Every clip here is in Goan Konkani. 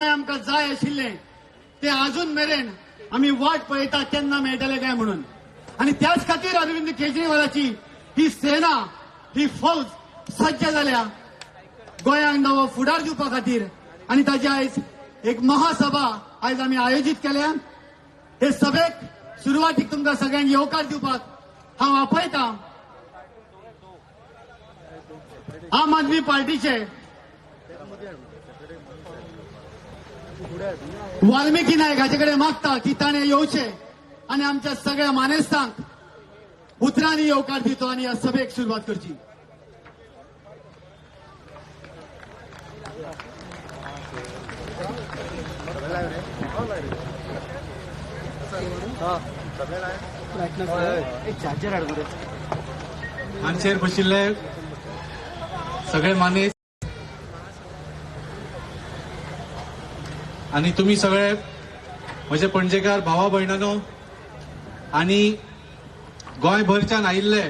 आमकां जाय आशिल्लें ते अजून मेरेन आमी वाट पळयता केन्ना मेळटले काय म्हणून. आनी त्याच खातीर अरविंद केजरीवालाची ही सेना, ही फौज सज्ज जाल्या गोंयांक नवो फुडार दिवपा खातीर. आनी ताची आयज एक महासभा आयज आमी आयोजीत केल्या. हे सभेक सुरवातीक तुमकां सगळ्यांक येवकार दिवपाक हांव आपयतां आम आदमी पार्टीचे वाल्मिकी नायक हाचे कडेन मागता की ताणें येवचें आनी आमच्या सगळ्या मानेस्तांक उतरांनी येवकार दितो आनी ह्या सभेक सुरवात करची. मानशेर बशिल्ले सगळे मानेस्त आनी तुमी सगळे म्हजे पणजेकार भावा भयणांनो आनी गोंयभरच्यान आयिल्ले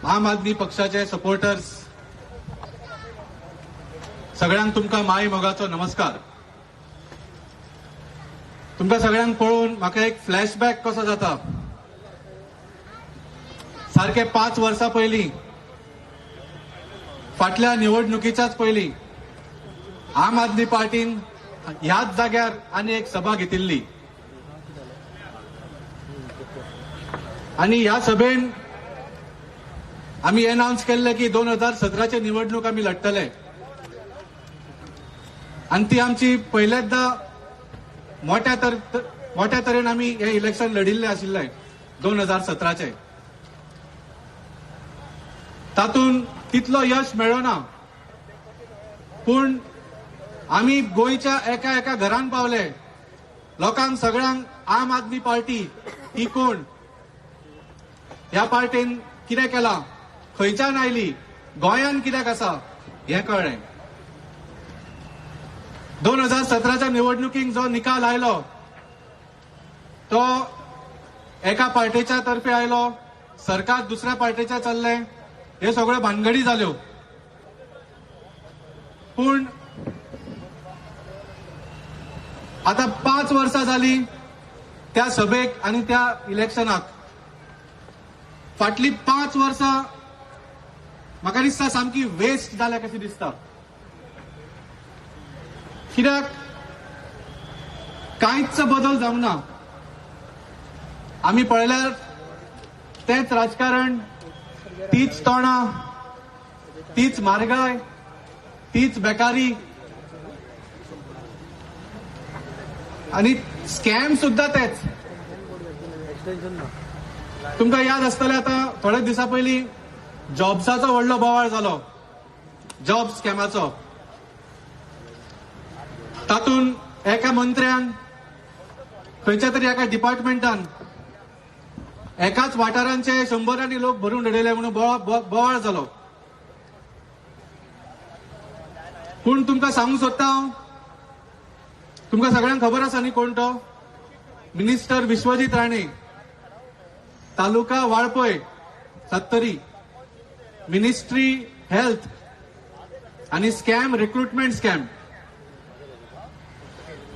आम आदमी पक्षाचे सपोर्टर्स सगळ्यांक तुमकां माय मोगाचो नमस्कार. तुमकां सगळ्यांक पळोवन म्हाका एक फ्लॅशबॅक कसो जाता. सारके 5 वर्सां पयलीं, फाटल्या निवडणुकीच्याच पयलीं आम आदमी पार्टीन ह्याच जाग्यार आनी एक सभा घेतिल्ली आनी ह्या सभेन आमी अनाउन्स केल्ले की 2017 निवडणूक आमी लढतले आनी ती आमची पहिल्यांदा मोठ्या तरेन आमी हे इलेक्शन लढिल्ले आशिल्ले 2017. तातूंत तितलो यश मेळना, पूण आमी गोंयच्या एका एका घरान पावले. लोकांक सगळ्यांक आम आदमी पार्टी ही कोण, ह्या पार्टीन कितें केलां, खंयच्यान आयली, गोंयान कित्याक आसा हें कळ्ळें. 2017 निवडणुकीक जो निकाल आयलो तो एका पार्टीच्या तर्फे आयलो, सरकार दुसऱ्या पार्टीच्या चल्लें, हे सगळ्यो भानगडी जाल्यो. पूण आतां 5 वर्सां जाली त्या सभेक आनी त्या इलेक्शनाक. फाटली 5 वर्सां म्हाका दिसता सामकी वेस्ट जाल्या कशी दिसता. कित्याक कांयच बदल जावंक ना. आमी पळयल्यार तेंच राजकारण, तीच तोंडां, तीच म्हारगाय, तीच बेकारी आनी स्कॅम सुद्दां तेच. तुमकां याद आसतलें आतां थोड्या दिसां पयलीं जॉब्साचो व्हडलो बोवाळ जालो, जॉब स्कॅमाचो. तातूंत एका मंत्र्यान खंयच्या तरी एका डिपार्टमेंटान एकाच वाठारांचे शंबरांनी लोक भरून उडयले म्हणून बोवाळ जालो. पूण तुमकां सांगूंक सोदता हांव, तुमकां सगळ्यांक खबर आसा न्ही कोण तो? Minister Vishwajit Rane, taluka Valpoi, Sattari, ministry health आनी स्कॅम, रिक्रुटमेंट स्कॅम.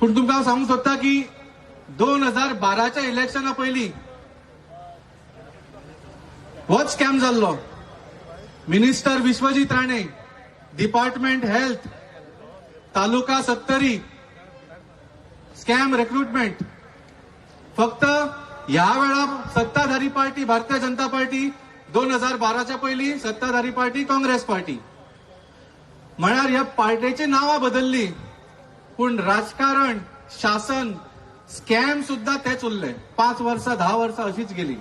पूण तुमकां हांव सांगूंक सोदता की 2012 इलेक्शना पयलीं होच स्कॅम जाल्लो. Minister Vishwajit Rane, department health, taluka Sattari, scam recruitment. फक्त ह्या वेळा सत्ताधारी पार्टी भारतीय जनता पार्टी, 2012 पयलीं सत्ताधारी पार्टी काँग्रेस पार्टी. म्हळ्यार ह्या पार्टेची नांवां बदल्ली पूण राजकारण, शासन, स्कॅम सुद्दां तेच उरले. 5 वर्सां 10 वर्सां अशीच गेली.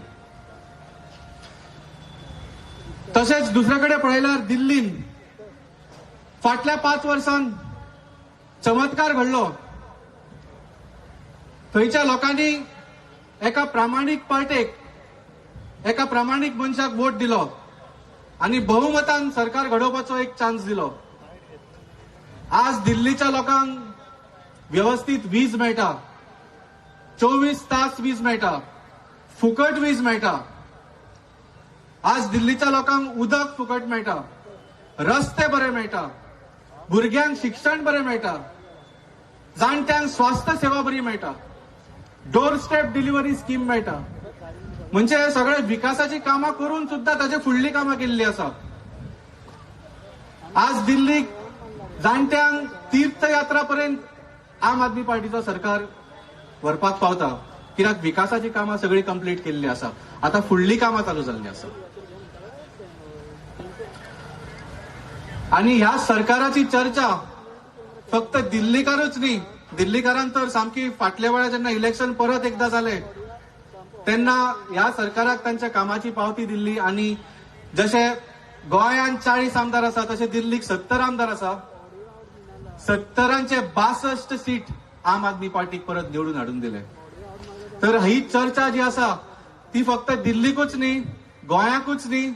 तशेंच दुसरे कडेन पळयल्यार दिल्लीन फाटल्या 5 वर्सांत चमत्कार घडलो. थंयच्या लोकांनी एका प्रामाणीक पार्टेक, एका प्रामाणीक मनशाक वोट दिलो आनी बहुमतान सरकार घडोवपाचो एक चान्स दिलो. आज दिल्लीच्या लोकांक व्यवस्थीत वीज मेळटा, 24 तास वीज मेळटा, फुकट वीज मेळटा. आज दिल्लीच्या लोकांक उदक फुकट मेळटा, रस्ते बरे मेळटा, भुरग्यांक शिक्षण बरें मेळटा. जाणट्यांक स्वास्थ्य सेवा बरी मेळटा, डोर स्टेप डिलिव्हरी स्कीम मेळटा. म्हणजे हे सगळे विकासाची कामां करून सुद्दां ताचे फुडली कामां केल्ली आसा. आज दिल्लीक जाणट्यांक तीर्थयात्रा पर्यंत आम आदमी पार्टीचो सरकार व्हरपाक पावता, कित्याक विकासाची कामां सगळी कंप्लीट केल्ली आसा. आतां फुडली कामां चालू जाल्ली आसा. आनी ह्या सरकाराची चर्चा फक्त दिल्लीकारूच न्ही, दिल्लीकारान तर सामकी फाटल्या वेळार जेन्ना इलेक्शन परत एकदां जालें तेन्ना ह्या सरकाराक तांच्या कामाची पावती दिल्ली. आनी जशे गोंयांत 40 आमदार आसा तशे दिल्लीक 70 आमदार आसा. 70 62 सीट आम आदमी पार्टीक परत निवडून हाडून दिले. तर ही चर्चा जी आसा ती फक्त दिल्लीकूच न्ही, गोंयाकूच न्ही,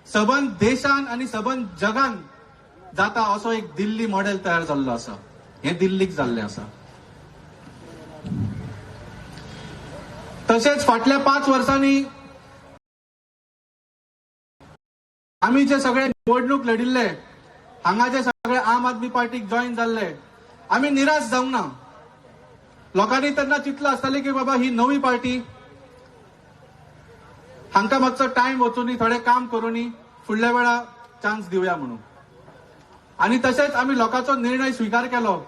सबंद देशान आनी सबंद जगान जाता असो एक दिल्ली मॉडेल तयार जाल्लो आसा. हें दिल्लीक जाल्लें आसा. तशेंच फाटल्या 5 वर्सांनी आमी जे सगळे निवडणूक लढिल्ले, हांगा जे सगळे आम आदमी पार्टीक जॉईन जाल्ले, आमी निराश जावंक ना. लोकांनी तेन्ना चिंतलां आसतलें की बाबा ही नवी पार्टी, हांकां मातसो टायम वचुनी, थोडें काम करुनी, फुडल्या वेळा चान्स दिवया म्हणून. आनी तशेंच आमी लोकांचो निर्णय स्विकार केलो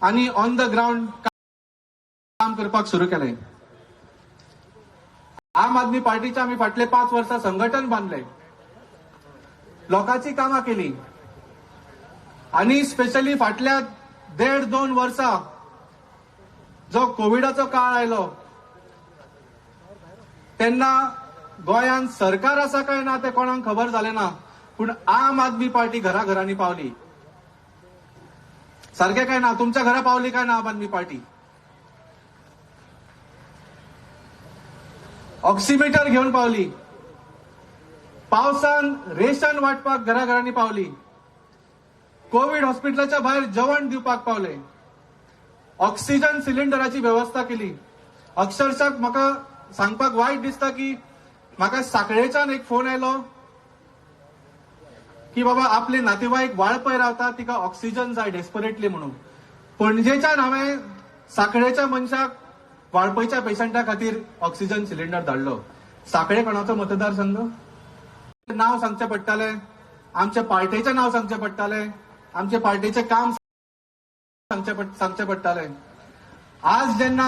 आनी ऑन the ground काम करपाक सुरू केलें. आम आदमी पार्टीचे आमी फाटले 5 वर्सां संघटन बांदलें, लोकांची कामां केली आनी स्पेशली फाटल्या 1.5-2 वर्सां जो कोविडाचो काळ आयलो तेन्ना गोंयांत सरकार आसा काय ना तें कोणाक खबर जालें ना, पूण आम आदमी पार्टी घराघरांनी पावली. सारकें काय ना? तुमच्या घरा पावली काय ना आम आदमी पार्टी? ऑक्सिमीटर घेवन पावली, पावसान रेशन वाटपाक घराघरांनी पावली, कोवीड हॉस्पिटलाच्या भायर जेवण दिवपाक पावले, ऑक्सिजन सिलिंडराची वेवस्था केली. अक्षरशः म्हाका सांगपाक वायट दिसता की म्हाका साखळेच्यान एक फोन आयलो की बाबा आपले नातेवाईक वाळपय रावता, तिका ऑक्सिजन जाय डेस्परेटली म्हणून. पणजेच्यान हांवें साखळेच्या मनशाक वाळपयच्या पेशंटा खातीर ऑक्सिजन सिलिंडर धाडलो. साखळे कोणाचो मतदारसंघ? नांव सांगचें पडटालें, आमच्या पार्टेचें नांव सांगचें पडटालें, आमचे पार्टेचें काम सांगचें पडटालें. आज जेन्ना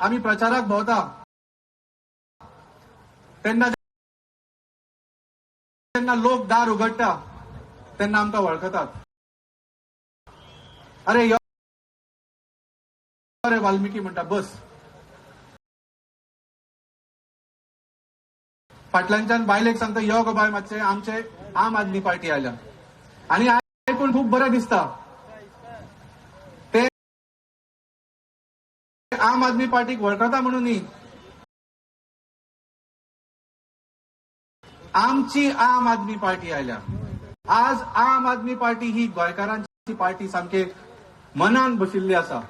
आमी प्रचाराक भोंवता तेन्ना जेन्ना लोक दार उगडटा तेन्ना आमकां वळखतात. अरे यो रे वाल्मिकी म्हणटा, बस. फाटल्यानच्यान बायलेक सांगता, यो गो बाय मातशें आमचे आम आदमी पार्टी आयल्या. आनी आयकून खूब बरें दिसता. ते आम आदमी पार्टीक वळखता म्हणून न्ही, आमची आम आदमी पार्टी आयल्या. आज आम आदमी पार्टी ही गोंयकारांची पार्टी सामके मनान बशिल्ली आसा.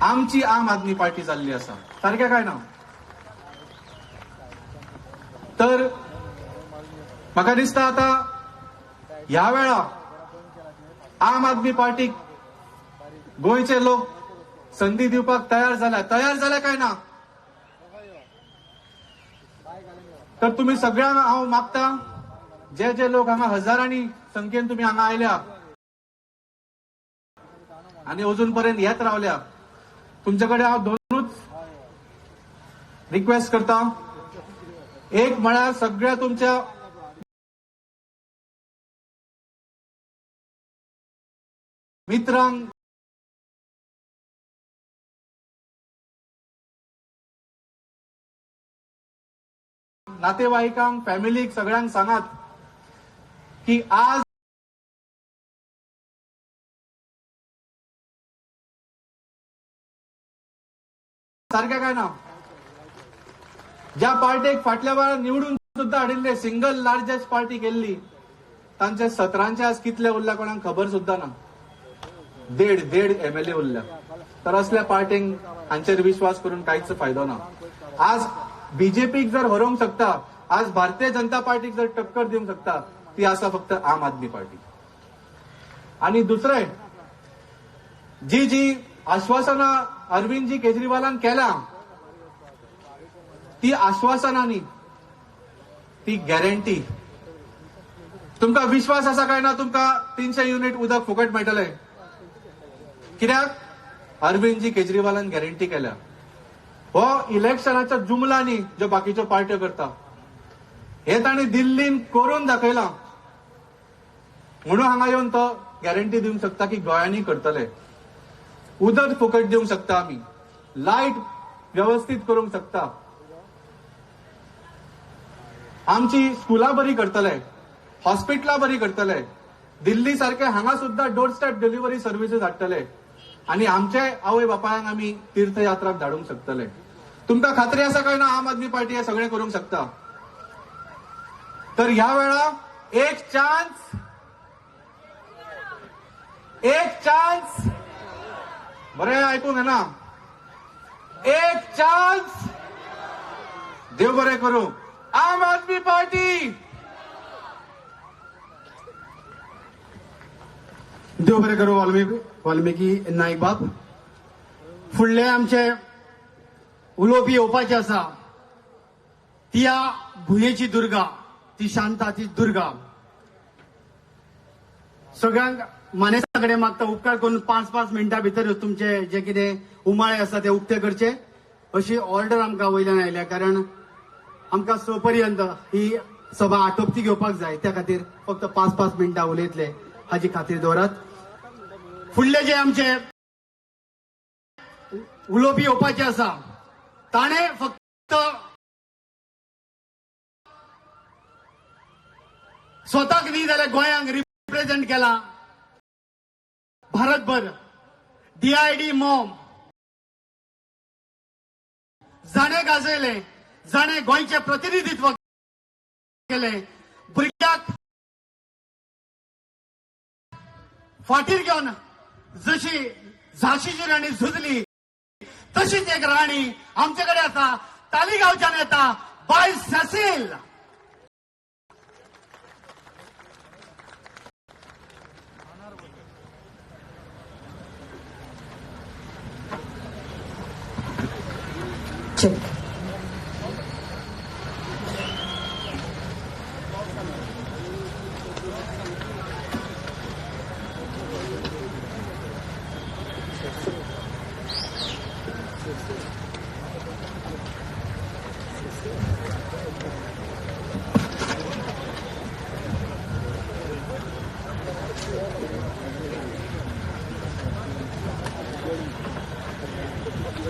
आमची आम आदमी पार्टी जाल्ली आसा. सारकें काय ना? तर म्हाका दिसता आतां ह्या वेळा आम आदमी पार्टीक गोंयचे लोक संदी दिवपाक तयार जाल्या. तयार जाल्या काय ना? तर तुमी सगळ्यांक हांव मागता, जे जे लोक हांगा हजारांनी संख्येन तुमी हांगा आयल्या आनी अजून पर्यंत येत रावल्या, तुमचे कडेन हांव दोनूच रिक्वेस्ट करता. एक म्हळ्यार सगळ्या तुमच्या मित्रांक, नातेवाईकांक, फॅमिलीक सगळ्यांक सांगात की आज सारकें काय ना, ज्या पार्टीक फाटल्या वेळार निवडून सुद्दां हाडिल्ले, सिंगल लार्जेस्ट पार्टी केल्ली, तांचे 17 आज कितले उरल्या कोणाक खबर सुद्दां ना. 1.5 MLA उरल्या. तर असल्या पार्टींक हांचेर विश्वास करून कांयच फायदो ना. आज बीजेपीक जर हरोवंक शकता, आज भारतीय जनता पार्टीक जर टक्कर दिवंक शकता, ती आसा फक्त आम आदमी पार्टी. आनी दुसरें, जी जी आश्वासनां अरविंदजी केजरीवालान केला ती आश्वासनां न्ही, ती गॅरंटी. तुमकां विश्वास आसा काय ना तुमकां 300 युनिट उदक फुकट मेळटलें? कित्याक अरविंदजी केजरीवालान गॅरंटी केल्या. हो इलेक्शनाच्या जुमला न्ही ज्यो बाकीच्यो पार्ट्यो करता, हे तांणी दिल्लीन करून दाखयलां म्हणून हांगा येवन तो गॅरंटी दिवंक शकता की गोंयांनी करतले. उदक फुकट दिवंक शकता आमी, लायट व्यवस्थीत करूंक शकता, आमची स्कुलां बरी करतले, हॉस्पिटलां बरी करतले, दिल्ली सारके हांगा सुद्दां डोर स्टेप डिलिव्हरी सर्विसीस हाडटले आनी आमचे आवय बापायांक आमी तीर्थयात्राक धाडूंक शकतले. तुमकां खात्री आसा काय ना आम आदमी पार्टी हे सगळें करूंक शकता? तर ह्या वेळा एक चान्स, एक चान्स, बरें आयकूंक येना, एक चान्स, देव बरें करूं, आम आदमी पार्टी. देव बरें करूं वाल्मिकी नायक बाब. फुडले आमचे उलोवपी येवपाचे आसा ती ह्या भुंयेची दुर्गा, ती शांता, ती दुर्गा. सगळ्यांक मानेस्ता कडेन मागता उपकार करून 5-5 मिनटां भितर तुमचे जे कितें उमाळे आसा ते उक्ते करचे अशी ऑर्डर आमकां वयल्यान आयल्या, कारण आमकां 6 पर्यंत ही सभा आटोपती घेवपाक जाय. त्या खातीर फक्त 5-5 मिनटां उलयतले हाची खात्री दवरात. फुडले जे आमचे उलोवपी येवपाचे आसा ताणें फक्त स्वताक न्ही जाल्यार गोंयांक रिप्रेझेंट केला भारतभर. DID mom जाणें गाजयलें, जाणें गोंयचें प्रतिनिधित्व केलें, भुरग्याक फाटीर घेवन जशी झांशीची राणी झुजली तशीच एक राणी आमचे कडेन आसा, तालिगांवच्यान येता, बाय Cecil. Check.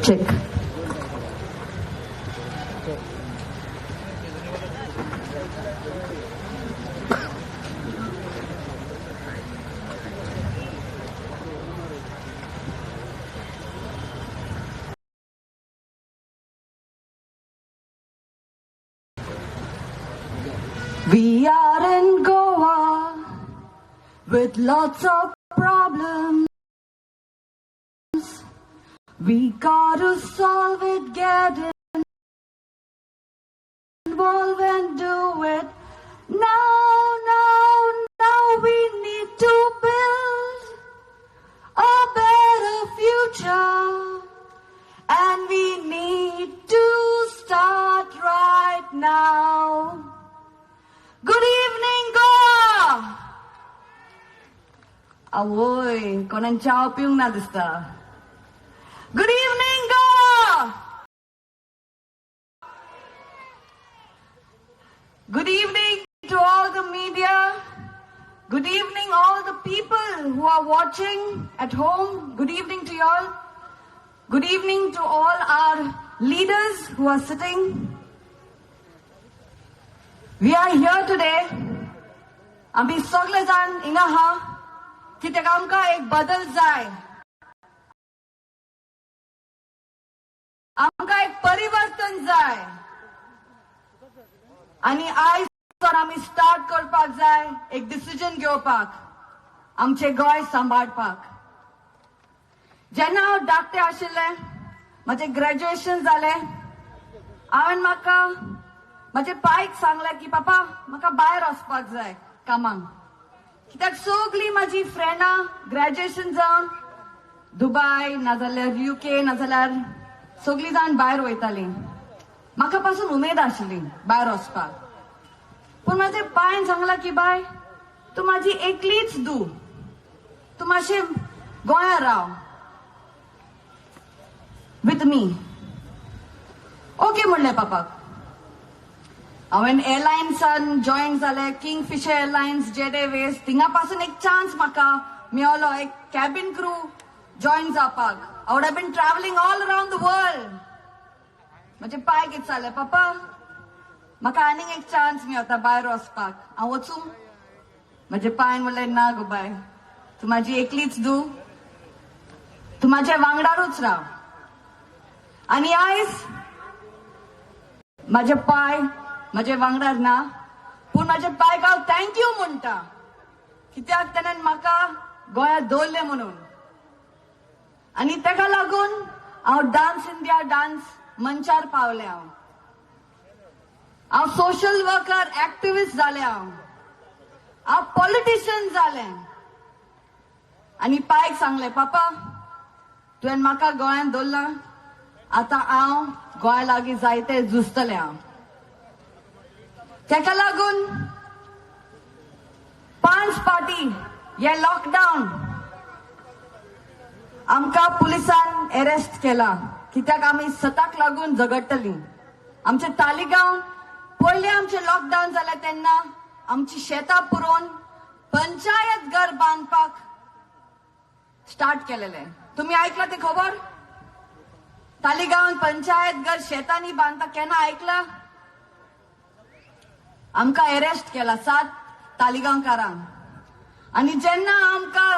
Check. We are in Goa with lots of problems. We gotta solve it, get involved and do it. Now, now, now we need to build a better future. And we need to start right now. Good evening, Goa! Avoy, konan chao piyong na dista. Good evening, Goa! Good evening to all the media. Good evening, all the people who are watching at home. Good evening to you all. Good evening to all our leaders who are sitting. We are here today. आमी सगळे जाण हिंगा आहा कित्याक आमकां एक बदल जाय, आमकां एक परिवर्तन जाय आनी आयज आमी स्टार्ट करपाक जाय एक डिसिजन घेवपाक, आमचें गोंय सांबाळपाक. जेन्ना हांव धाकटें आशिल्लें, म्हजें ग्रॅज्युएशन जालें, हांवें म्हाका म्हजे पायक सांगलें की पापा म्हाका भायर वचपाक जाय कामाक, कित्याक सगळीं म्हाजी फ्रेंडां ग्रॅज्युएशन जावन दुबाय नाजाल्यार युके नाजाल्यार सगळीं जाण भायर वयतालीं. म्हाका पासून उमेद आशिल्ली भायर वचपाक, पूण म्हाजे पायन सांगला की बाय तूं म्हाजी एकलीच दू, तूं मातशें गोंया राव विथ मी. ओके म्हणलें पापाक. हांवें एअरलायन्सान जॉयन जालें, किंगफिशर एअरलायन्स, जेट एअरवेज. थिंगा पासून एक चान्स म्हाका मेवलो एक कॅबिन क्रू जॉयन जावपाक. I would have been travelling all around the world. म्हजे पाय कितें जालें, पापा म्हाका आनीक एक चान्स मेवता भायर वचपाक, हांव वचूं? म्हजे पायन म्हणलें ना गो बाय, तूं म्हाजी एकलीच दू, तूं म्हाज्या वांगडारूच राव. आनी आयज म्हाजे पाय म्हजे वांगडार ना, पूण म्हाजे पायक हांव thank you म्हणटा, कित्याक तेणें म्हाका गोंयांत दवरलें म्हणून. आनी तेका लागून हांव डान्स इंडिया डान्स मंचार पावलें. हांव हांव सोशल वर्कर एक्टिविस्ट जालें, हांव हांव पॉलिटिशियन जालें. आनी पायक सांगलें, पापा तुवें म्हाका गोंयांत दवरलां, आतां हांव गोंया लागीं जायते झुजतलें. हांव तेका लागून 5 पार्टी हे लॉकडावन आमकां पुलिसान अरेस्ट केला, कित्याक आमी सताक लागून झगडटलीं. आमचे तालिगांव पयलें आमचें लॉकडावन जालें तेन्ना आमची शेतां पुरोवन पंचायत घर बांदपाक स्टार्ट केलेलें. तुमी आयकलां तें खबर? तालिगांवान पंचायत घर शेतांनी बांदता केन्ना आयकलां? आमकां अरेस्ट केला 7 तालिगांवकारांक. आनी जेन्ना आमकां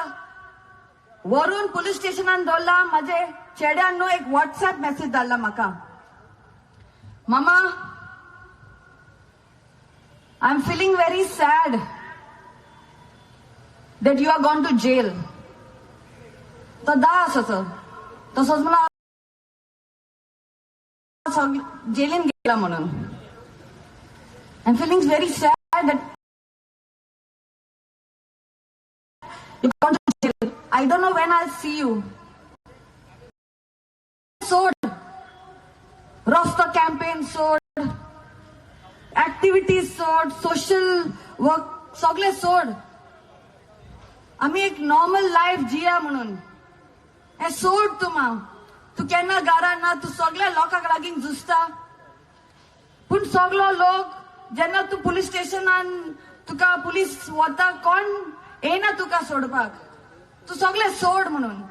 व्हरून पुलीस स्टेशनान दवरला, म्हाजे चेड्यान न्हू एक वॉट्सएप मॅसेज धाडला म्हाका, मामा I am feeling very sad that you are gone to jail. तो दा आसा तसोच म्हणून जेलीन गेला म्हणून. I am feeling very sad that you gone to jail. I don't know when I see you. सोड रस्तो कॅम्पेन सोड, ऍक्टिव्हिटीज सोड, सोशल वर्क सगळे सोड, आमी एक नॉर्मल लायफ जिया म्हणून हें सोड. तूं मा तूं केन्ना घरा ना, तूं सगळ्या लोकांक लागीं झुजता, पूण सगलो लोक जेन्ना तूं पुलीस स्टेशनान तुका पुलीस वता, कोण येना तुका सोडपाक, तूं सगळें सोड म्हणून.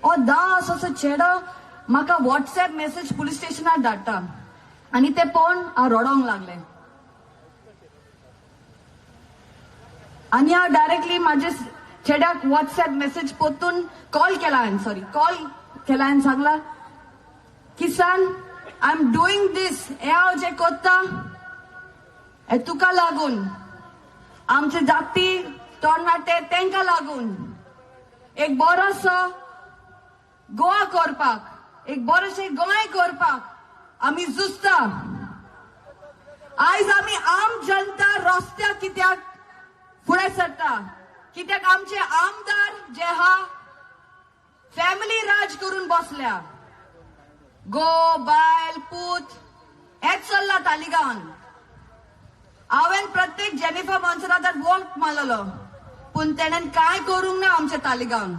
ओ दा असो असो चेडो म्हाका वॉट्सएप मेसेज पुलीस स्टेशनार धाडटा आनी ते पळोवन हांव रडोंक लागलें. आनी हांव डायरेक्टली म्हाजे चेड्याक वॉट्सएप मेसेज परतून कॉल केला हांवें, सॉरी कॉल केला हांवें, सांगला की son I am doing this, हें हांव जें करता हें तुका लागून, आमचे जाती तरणाटे तेंकां लागून, एक बरोसो गोवा करपाक, एक बरोशें गोंय करपाक आमी झुजता. आयज आमी आम जनता रस्त्यार कित्याक फुडें सरता, कित्याक आमचे आमदार जे हा फॅमिली राज करून बसल्या, गो बायल पूत हेच चल्ला तालिगांवान. हांवें प्रत्येक जेनिफर मोन्सेराताक वोट मारलेलो, पूण तेणेन कांय करूंक ना आमच्या तालिगांवान.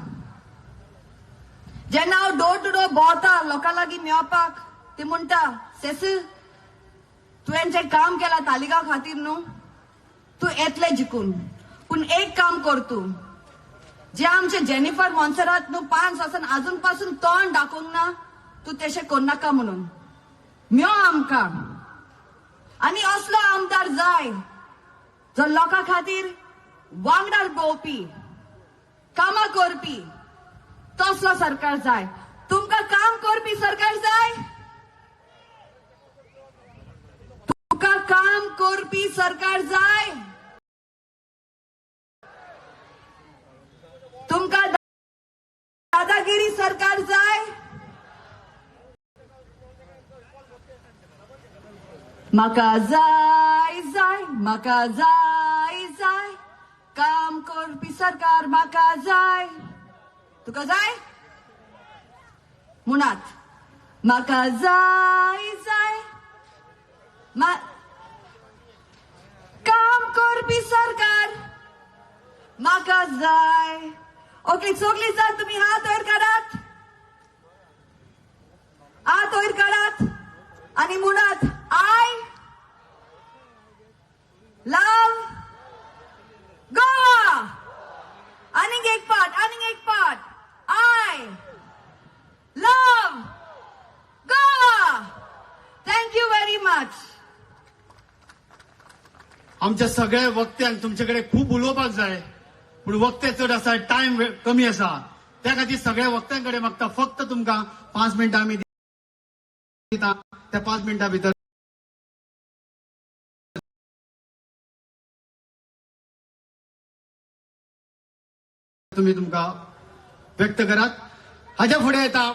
जेन्ना हांव डोर टू डोर भोंवता लोकां लागीं मेळपाक, ती म्हणटा सेसील तुवें जें काम केलां तालिगांव खातीर न्हू, तूं येतलें जिखून, पूण एक काम कर तूं, जे आमचे जेनिफर मोन्सेरात न्हू 5 वर्सां आजून पासून तोंड दाखोवंक ना, तूं तशें करनाका म्हणून. मेळ आमकां. आनी असलो आमदार जाय जो लोकां खातीर वांगडार भोंवपी, कामां करपी, तसलो सरकार जाय. तुमकां काम करपी सरकार जाय? तुका काम करपी सरकार जाय? तुमकां दादागिरी सरकार जाय? म्हाका जाय जाय, म्हाका जाय जाय, काम करपी सरकार म्हाका जाय. तुका जाय म्हणात म्हाका जाय जाय काम करपी सरकार म्हाका जाय. ओके, सगळीं जाण तुमी हात वयर काडात, हात वयर काडात आनी म्हणात I love Goa. आनीक एक पाट, आनीक एक पाट, I love Goa. Thank you very much. आमच्या सगळ्या वक्त्यांक तुमचे कडेन खूब उलोवपाक जाय, पूण वक्ते चड आसा, टायम कमी आसा. त्या खातीर सगळ्या वक्त्यां कडेन मागता फक्त तुमकां 5 मिनटां आमी दिता, त्या 5 मिनटां भितर तुमी तुमकां व्यक्त करात. हाज्या फुडें येता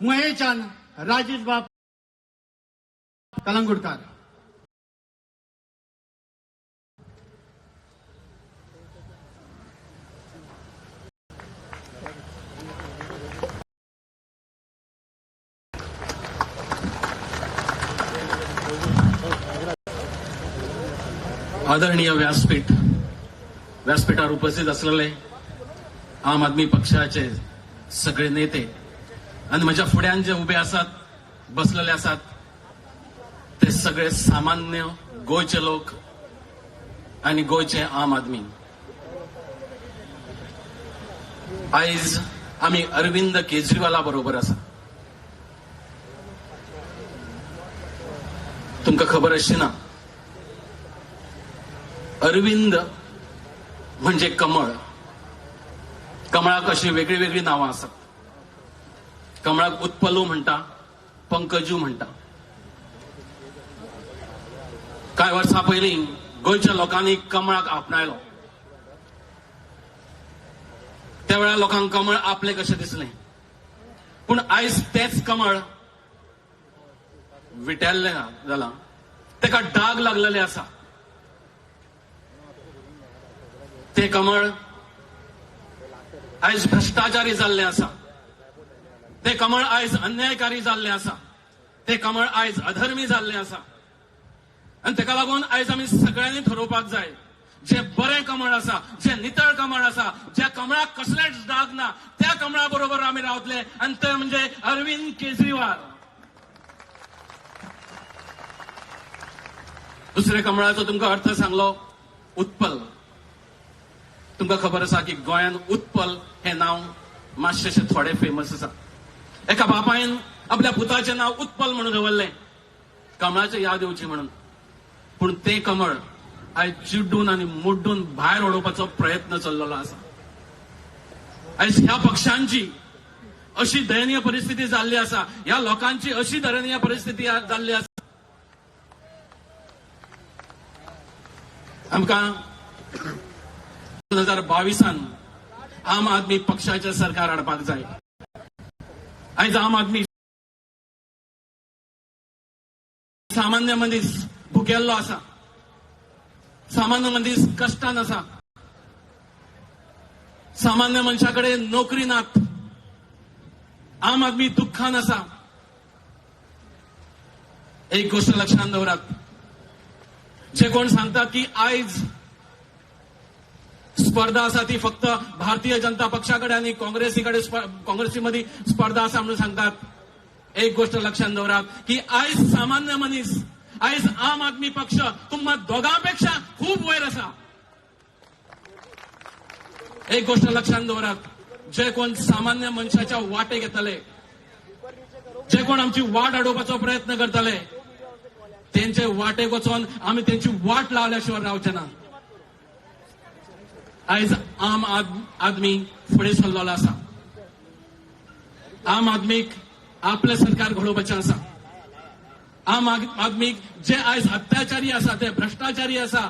मयेच्यान राजेश बाब कलंगुटकार. आदरणीय व्यासपीठ, व्यासपीठावर उपस्थित असलेले आम आदमी पक्षाचे सगळे नेते आणि म्हज्या फुड्यान जे उबे आसात, बसलेले आसात, ते सगळे सामान्य गोंयचे लोक आणि गोंयचे आम आदमी. आयज आमी अरविंद केजरीवाला बरोबर आसा. तुमकां खबर आसची ना, अरविंद म्हणजे कमळ. कमळाक अशी वेगळी वेगळी नांवां आसात. कमळाक उत्पलू म्हणटा, पंकजू म्हणटा. कांय वर्सां पयलीं गोंयच्या लोकांनी कमळाक आपणायलो. त्या वेळार लोकांक कमळ आपलें कशें दिसलें, पूण आयज तेच कमळ विटेल्लें जालां, तेका डाग लागलेले आसा. ते कमळ आयज भ्रश्टाचारी जाल्लें आसा, ते कमळ आयज अन्यायकारी जाल्लें आसा, ते कमळ आयज अधर्मी जाल्लें आसा. आनी तेका लागून आयज आमी सगळ्यांनी थारोवपाक जाय, जे बरें कमळ आसा, जे नितळ कमळ आसा, ज्या कमळाक कसलेच डाग ना, त्या कमळा बरोबर आमी रावतले, आनी ते म्हणजे अरविंद केजरीवाल. दुसऱ्या कमळाचो तुमकां अर्थ सांगलो, उत्पल. तुमकां खबर आसा की गोंयांत उत्पल हें नांव मातशें थोडें फेमस आसा. एका बापायन आपल्या पुताचें नांव उत्पल म्हणून दवरलें, कमळाचें याद येवची म्हणून. पूण तें कमळ आयज चिड्डून आनी मुड्डून भायर उडोवपाचो प्रयत्न चल्लेलो आसा. आयज ह्या पक्षांची अशी दयनीय परिस्थिती जाल्ली आसा, ह्या लोकांची अशी दयनीय परिस्थिती जाल्ली आसा. आमकां 2022 आम आदमी पक्षाचें सरकार हाडपाक जाय. आयज आम आदमी सामान्य मनीस भुकेल्लो आसा, सामान्य मनीस कश्टान आसा, सामान्य मनशा कडेन नोकरी नात, आम आदमी दुख्खान आसा. एक गोश्ट लक्षांत दवरात, जे कोण सांगतात की आयज स्पर्धा आसा ती फक्त भारतीय जनता पक्षा कडेन आनी काँग्रेसी कडेन, काँग्रेसी मदीं स्पर्धा आसा म्हणून सांगतात. एक गोश्ट लक्षांत दवरात की आयज सामान्य मनीस, आयज आम आदमी पक्ष तुमकां दोगां पेक्षा खूब वयर आसा. एक गोश्ट लक्षांत दवरात, जे कोण सामान्य मनशाच्या वाटेक येतले, जे कोण आमची वाट अडोवपाचो प्रयत्न करतले, तेंचे वाटेक वचोन आमी तेंची वाट लावल्या शिवाय रावचे ना. आयज आम आदमी फुडें सरलेलो आसा. आम आदमीक आपलें सरकार घडोवपाचें आसा. आम आदमीक जे आयज अत्याचारी आसा, ते भ्रश्टाचारी आसा,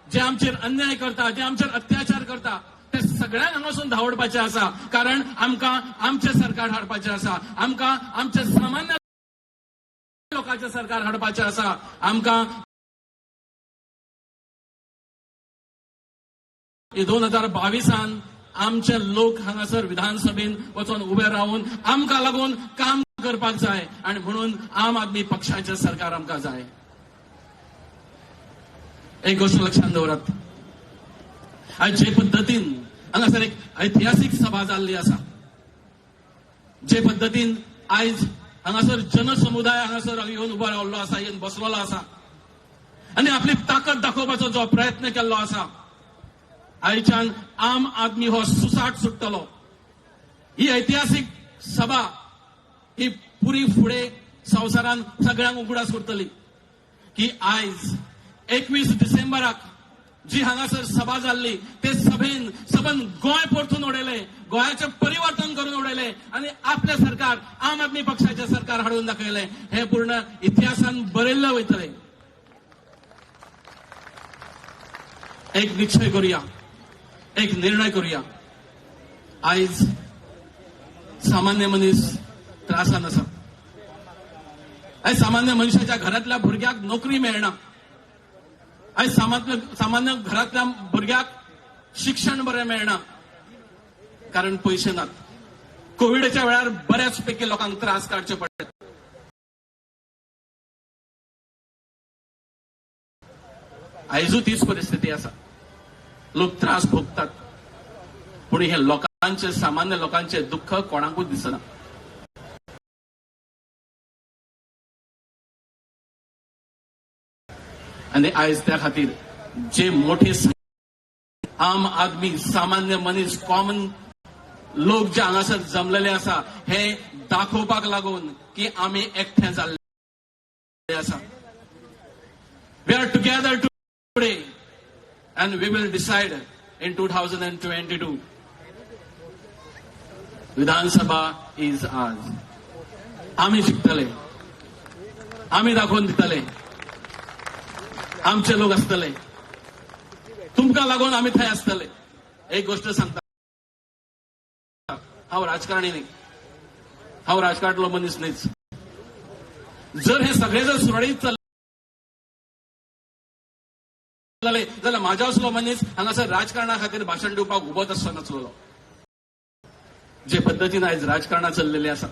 जे आमचेर अन्याय करता, जे आमचेर अत्याचार करता, ते सगळ्यांक हांगासून धांवडपाचें आसा. कारण आमकां आमचें सरकार हाडपाचें आसा, आमकां आमचें सामान्य लोकांचें सरकार हाडपाचें आसा. आमकां 2022 आमचे लोक हांगासर विधानसभेन वचून उबे रावन आमकां लागून काम करपाक जाय आनी म्हणून आम आदमी पक्षाचें सरकार आमकां जाय. एक गोश्ट लक्षांत दवरात, आयज जे पद्दतीन हांगासर एक ऐतिहासीक सभा जाल्ली आसा, जे पद्दतीन आयज हांगासर जनसमुदाय हांगासर येवन उबो रावल्लो आसा, येवन बसलेलो आसा आनी आपली ताकद दाखोवपाचो जो प्रयत्न केल्लो आसा, आयच्यान आम आदमी हो सुसाट सुट्टलो. ही ऐतिहासीक सभा ही पुरी फुडें संवसारान सगळ्यांक उगडास उरतली की आयज 21 डिसेंबराक जी हांगासर सभा जाल्ली ते सभेन सबंद गोंय परतून उडयलें, गोंयाचें परिवर्तन करून उडयलें आनी आपलें सरकार आम आदमी पक्षाचें सरकार हाडून दाखयलें. हें पूर्ण इतिहासान बरयल्लें वयतलें. एक निश्चय करुया, एक निर्णय करुया. आयज सामान्य मनीस त्रासान आसा. आयज सामान्य मनशाच्या घरांतल्या भुरग्याक नोकरी मेळना. आयज सामान्य घरांतल्या भुरग्याक शिक्षण बरें मेळना, कारण पयशे नात. कोविडाच्या वेळार बऱ्याच पैकी लोकांक त्रास काडचे पडले. आयजूय तीच परिस्थिती आसा. लोक त्रास भोगतात, पूण हे लोकांचे, सामान्य लोकांचे दुःख कोणाकूच दिसना. आनी आयज त्या खातीर जे मोठे आम आदमी, सामान्य मनीस, कॉमन लोक जे हांगासर जमलेले आसा, हे दाखोवपाक लागून की आमी एकठांय जाल्ले आसा. We are together today and we will decide in 2022. Vidhan Sabha is आज. आमी जिखतले, आमी दाखोवन दितले, आमचे लोक आसतले, तुमकां लागून आमी थंय आसतले. एक गोश्ट सांगता, हांव राजकारणी न्ही, हांव राजकारणांतलो मनीस न्हीच. जर हे सगळे जर सुरळीत चल्ले जाल्यार म्हाज्या असलो मनीस हांगासर राजकारणा खातीर भाशण दिवपाक उबोच आसचो नासलो. जे पद्दतीन आयज राजकारणां चल्लेली आसा,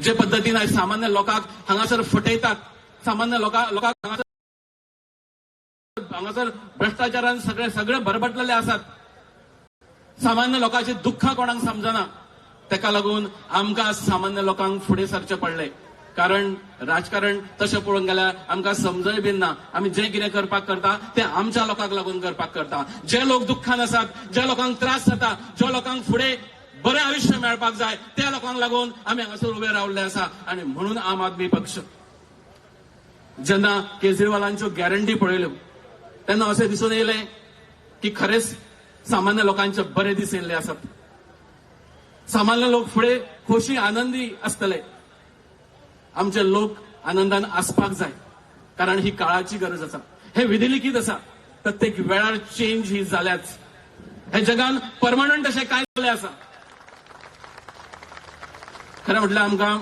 जे पद्दतीन आयज सामान्य लोकांक हांगासर फटयतात, सामान्य लोकांक हांगासर भ्रश्टाचारान सगळे सगळे भरभटलेले आसात, सामान्य लोकांची दुःखां कोणाक समजना. ताका लागून आमकां सामान्य लोकांक फुडें सरचें पडलें. कारण राजकारण तशें पळोवंक गेल्यार आमकां समजय बीन ना. आमी जें कितें करपाक करता तें आमच्या लोकांक लागून करपाक करता. जे लोक दुख्खान आसात, ज्या लोकांक त्रास जाता, ज्या लोकांक फुडें बरें आयुश्य मेळपाक जाय, त्या लोकांक लागून आमी हांगासर उबे रावल्ले आसा. आनी म्हणून आम आदमी पक्ष जेन्ना केजरीवालांच्यो गॅरंटी पळयल्यो तेन्ना अशें दिसून येयलें की खरेंच सामान्य लोकांचे बरे दीस येयल्ले आसात. सामान्य लोक फुडें खोशी आनंदी आसतले. आमचे लोक आनंदान आसपाक जाय, कारण ही काळाची गरज आसा. हे विधिलिखीत आसा. प्रत्येक वेळार चेंज ही जाल्याच. हे जगान परमनंट अशें कांय जाल्लें आसा. खरें म्हटल्यार आमकां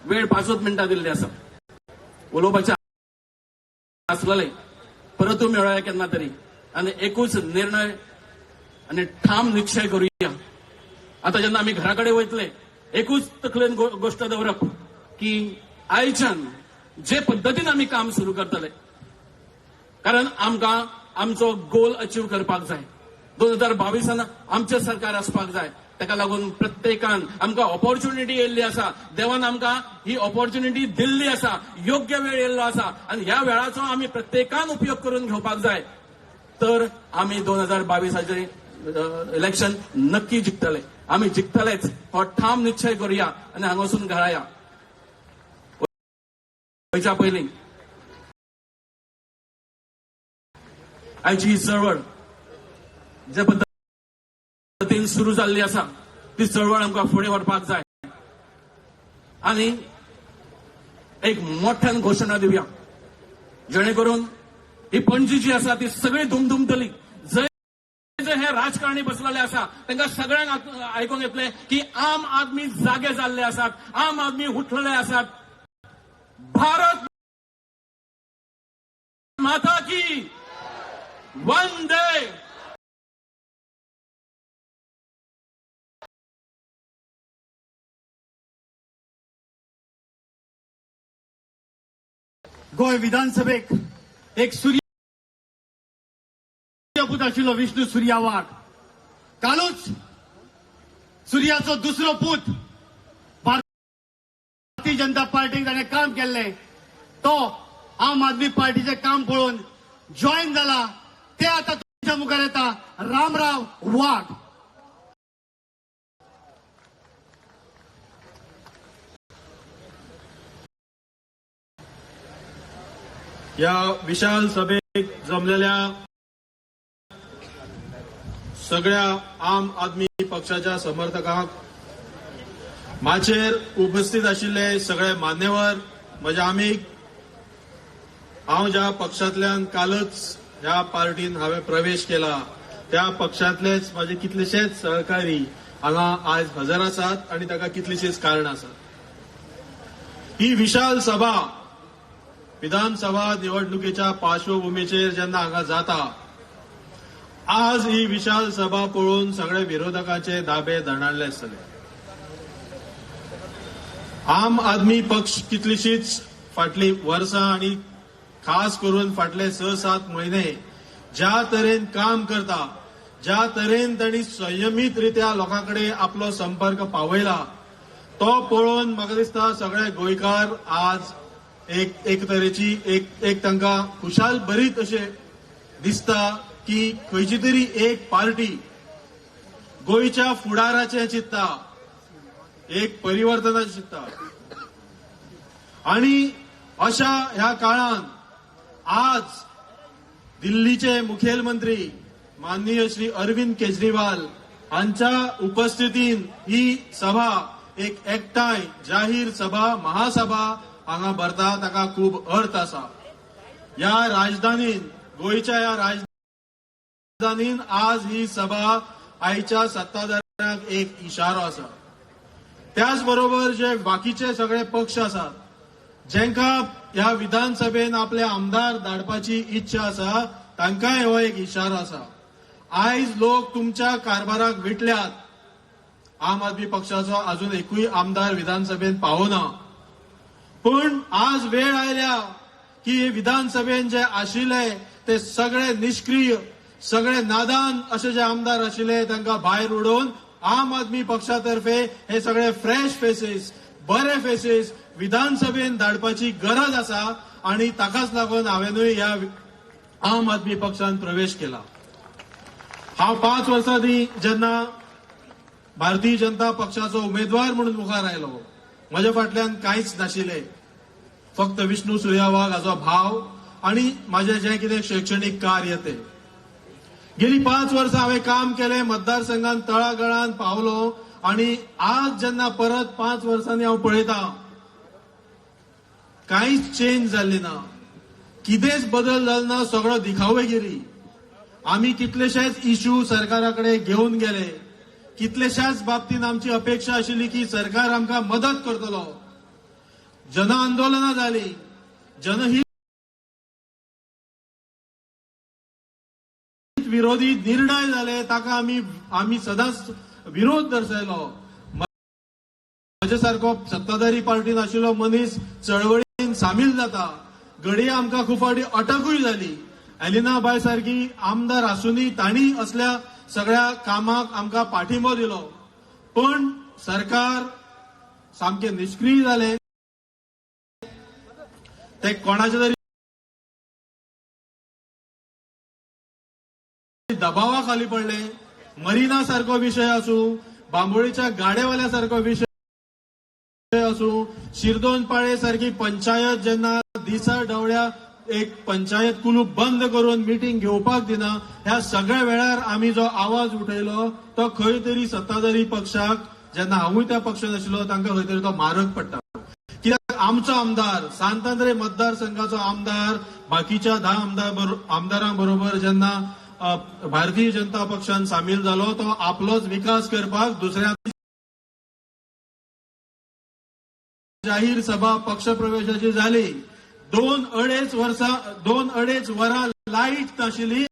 वेळ 5 मिनटां दिल्ली आसा, उलोवपाचें आसलेलें, परतूय मेळोया केन्ना तरी. आनी एकूच निर्णय आनी ठाम निश्चय करुया. आतां जेन्ना आमी घरा कडेन वयतले, एकूच तकलेन गोश्ट दवरप की आयच्यान जे पद्दतीन आमी काम सुरू करतले, कारण आमकां आमचो गोल अचीव करपाक जाय. 2022 आमचें सरकार आसपाक जाय. ताका लागून प्रत्येकान आमकां ऑपॉर्च्युनिटी येयल्ली आसा, देवान आमकां ही ऑपॉर्च्युनिटी दिल्ली आसा, योग्य वेळ येयल्लो आसा आनी ह्या वेळाचो आमी प्रत्येकान उपयोग करून घेवपाक जाय. तर आमी 2022 इलेक्शन नक्की जिखतले. आमी जिखतलेच हो ठाम निश्चय करुया आनी हांगासून घरा या. वयच्या पयलीं आयची ही चळवळ जे पद्दतीन सुरू जाल्ली आसा ती चळवळ आमकां फुडें व्हरपाक जाय. आनी एक मोठ्यान घोशणा दिवया, जेणे करून ही पणजी जी आसा ती सगळी दुमदुमतली. जंय जंय हे राजकारणी बसलेले आसा तांकां सगळ्यांक आयकूंक येतलें की आम आदमी जागे जाल्ले आसात, आम आदमी उठलेले आसात. भारत माता की, वंदे. गोंय विधानसभेक एक सूर्यपूत आशिल्लो विष्णू सुर्या वाघ. कालूच सुर्याचो दुसरो पूत भारतीय जनता पार्टीक ताणें काम केल्लें, तो आम आदमी पार्टीचें काम पळोवन जॉयन जाला. ते आतां तुमच्या मुखार येता रामराव वाघ. या विशाल सभेक जमलेल्या सगळ्या आम आदमी पक्षाच्या समर्थकांक, माचयेर उपस्थित आशिल्ले सगळे मान्यवर, म्हज्या आमीग, हांव ज्या पक्षांतल्यान कालच ह्या पार्टीन हांवें प्रवेश केला त्या पक्षांतलेच म्हजे कितलेशेच सहकारी हांगा आयज हजर आसात आनी ताका कितलीशींच कारणां आसात. ही विशाल सभा विधानसभा निवडणुकीच्या पार्श्वभूमीचेर जेन्ना हांगा जाता, आज ही विशाल सभा पळोवन सगळे विरोधकांचे दाबे दणाणले आसतले. आम आदमी पक्ष कितलीशीच फाटली वर्सां आनी खास करून फाटले 6-7 म्हयने ज्या तरेन काम करता, ज्या तरेन तांणी संयमीत रित्या लोकां कडेन आपलो संपर्क पावयला तो पळोवन म्हाका दिसता सगळे गोंयकार आज एक तरेची एक तांकां खुशाल भरीत अशें दिसता की खंयची तरी एक पार्टी गोंयच्या फुडाराचें चिंत्ता, एक परिवर्तनाचें चिंत्ता. आनी अशा ह्या काळान आज दिल्लीचे मुखेलमंत्री माननीय श्री अरविंद केजरीवाल हांच्या उपस्थितीन ही सभा एक एकठांय जाहीर सभा, महासभा हांगा भरता, ताका खूब अर्थ आसा. ह्या राजधानीन, गोंयच्या ह्या राजधानीन आज ही सभा आयच्या सत्ताधाऱ्यांक एक इशारो आसा. त्याच बरोबर जे बाकीचे सगळे पक्ष आसात जेंका ह्या विधानसभेन आपले आमदार धाडपाची इच्छा आसा तांकांय हो एक इशारो आसा. आयज लोक तुमच्या कारभाराक विटल्यात. आम आदमी पक्षाचो अजून एकूय आमदार विधानसभेन पावना, पूण आज वेळ आयल्या की विधानसभेन जे आशिल्ले ते सगळे निष्क्रिय, सगळे नादान अशे जे आमदार आशिल्ले तांकां भायर उडोवन आम आदमी पक्षातर्फे हे सगळे फ्रेश फेसीस, बरे फेसीस विधानसभेन धाडपाची गरज आसा आनी ताकाच लागून हांवेनूय ह्या आम आदमी पक्षान प्रवेश केला. हांव 5 वर्सां आदीं जेन्ना भारतीय जनता पक्षाचो उमेदवार म्हणून मुखार आयलो, म्हज्या फाटल्यान कांयच नाशिल्लें, फक्त विष्णू सुर्या वाघ हाचो भाव आनी म्हाजें जें कितें शैक्षणीक कार्य तें. गेली 5 वर्सां हांवें काम केलें, मतदारसंघान तळागाळान पावलो आनी आज जेन्ना परत 5 वर्सांनी हांव पळयता कांयच चेंज जाल्ली ना, कितेंच बदल जालो ना, सगळो दिखावेगिरी. आमी कितलेशेच इश्यू सरकारा कडेन घेवन गेले, कितलेशाच बाबतींत आमची अपेक्षा आशिल्ली की सरकार आमकां मदत करतलो. जन आंदोलनां जाली, जनहित विरोधी निर्णय जाले, ताका आमी सदांच विरोध दर्शयलो. म्हजे सारको सत्ताधारी पार्टीन आशिल्लो मनीस चळवळीन सामील जाता, घडये आमकां खूब फावटी अटकूय जाली. एलिना बाय सारकी आमदार आसूनय तांणी असल्या सगळ्या कामाक आमकां पाठिंबो दिलो, पूण सरकार सामकें निष्क्रिय जालें. ते कोणाच्या तरी दबावा खाली पडले. मरिना सारको विशय आसूं, बांबोळीच्या गाडेवाल्या सारको विशय आसूं, शिरदोन पाळे सारकी पंचायत जेन्ना दिसा ढवळ्या एक पंचायत कुलूप बंद करून मिटींग घेवपाक दिना, ह्या सगळ्या वेळार आमी जो आवाज उठयलो तो खंय तरी सत्ताधारी पक्षाक, जेन्ना हांवूय त्या पक्षान आशिल्लो, तांकां खंय तरी तो मारक पडटा. कित्याक आमचो आमदार, सांतांद्रे मतदारसंघाचो आमदार बाकीच्या 10 आमदारां बरोबर जेन्ना भारतीय जनता पक्षान सामील जालो तो आपलोच विकास करपाक दुसऱ्या जाहीर सभा पक्षप्रवेशाची जाली. 2-2.5 वर्सां, 2-2.5 वरां लायट नाशिल्ली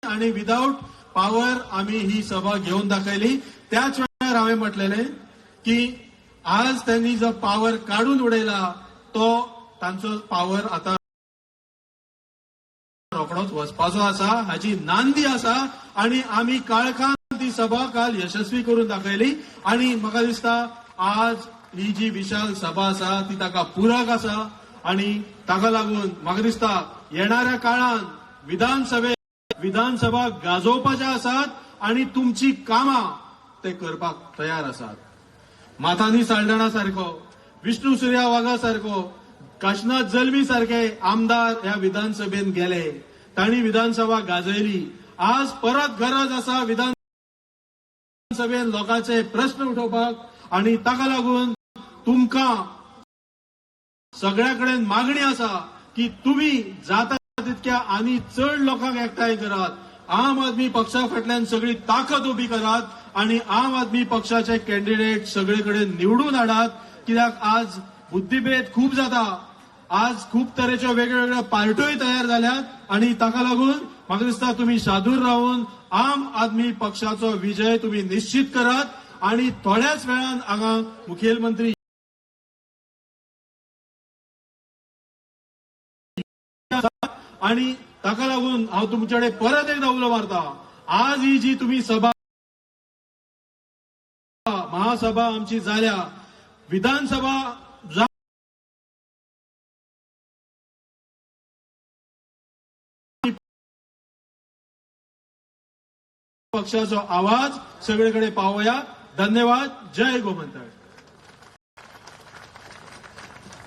आनी विदाउट पावर आमी ही सभा घेवन दाखयली. त्याच वेळार हांवें म्हटलेलें की आज त्यांनी जो पावर काडून उडयला तो तांचो पावर आतां रोखडोच वचपाचो आसा हाची नांदी आसा. आनी आमी काळखान ती सभा काल यशस्वी करून दाखयली आनी म्हाका दिसता आज ही जी विशाल सभा आसा ती ताका पूरक आसा. आनी ताका लागून म्हाका दिसता येणाऱ्या काळान विधानसभा गाजोवपाच्या आसात आनी तुमची कामां ते करपाक तयार आसात. माथानी साल्डाणा सारको, विष्णू सुर्या वाघा सारको, काशनाथ जल्मी सारके आमदार ह्या विधानसभेन गेले, तांणी विधानसभा गाजयली. आज परत गरज आसा विधानसभेन लोकांचे प्रश्न उठोवपाक आनी ताका लागून तुमकां सगळ्या कडेन मागणी आसा की तुमी जाता तितक्या आनी चड लोकांक एकठांय करात, आम आदमी पक्षा फाटल्यान सगळी ताकद उबी करात आनी आम आदमी पक्षाचे कॅन्डिडेट सगळे कडेन निवडून हाडात. कित्याक आज बुद्धिभेद खूब जाता, आज खूब तरेच्यो वेगवेगळ्यो पार्ट्योय तयार जाल्यात आनी ताका लागून म्हाका दिसता तुमी शादूर रावन आम आदमी पक्षाचो विजय तुमी निश्चित करात आनी थोड्याच वेळान हांगा मुखेलमंत्री आनी ताका लागून हांव तुमचे कडेन परत एकदा उलो मारता, आज ही जी तुमी सभा महासभा आमची जाल्या, विधानसभा पक्षाचो आवाज सगळीकडे पावया. धन्यवाद. जय गोमंतक.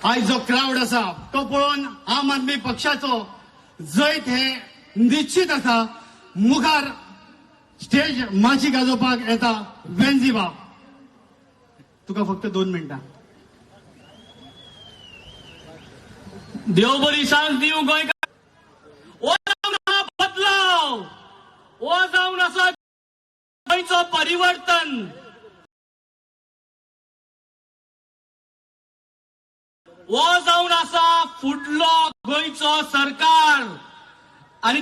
आयज जो क्रावड आसा तो पळोवन आम आदमी पक्षाचो जैत हे निश्चित आसा. मुखार स्टेज माची गाजोवपाक येता वेन्झी बाब, तुका फक्त 2 मिनटां. देव बरी सांज दिवं गोंयकार. ओ जावन आसा बदलाव, ओ जावन आसा गोंयचो परिवर्तन. ओ जावन आसा फुडलो गोंयचो सरकार. आनी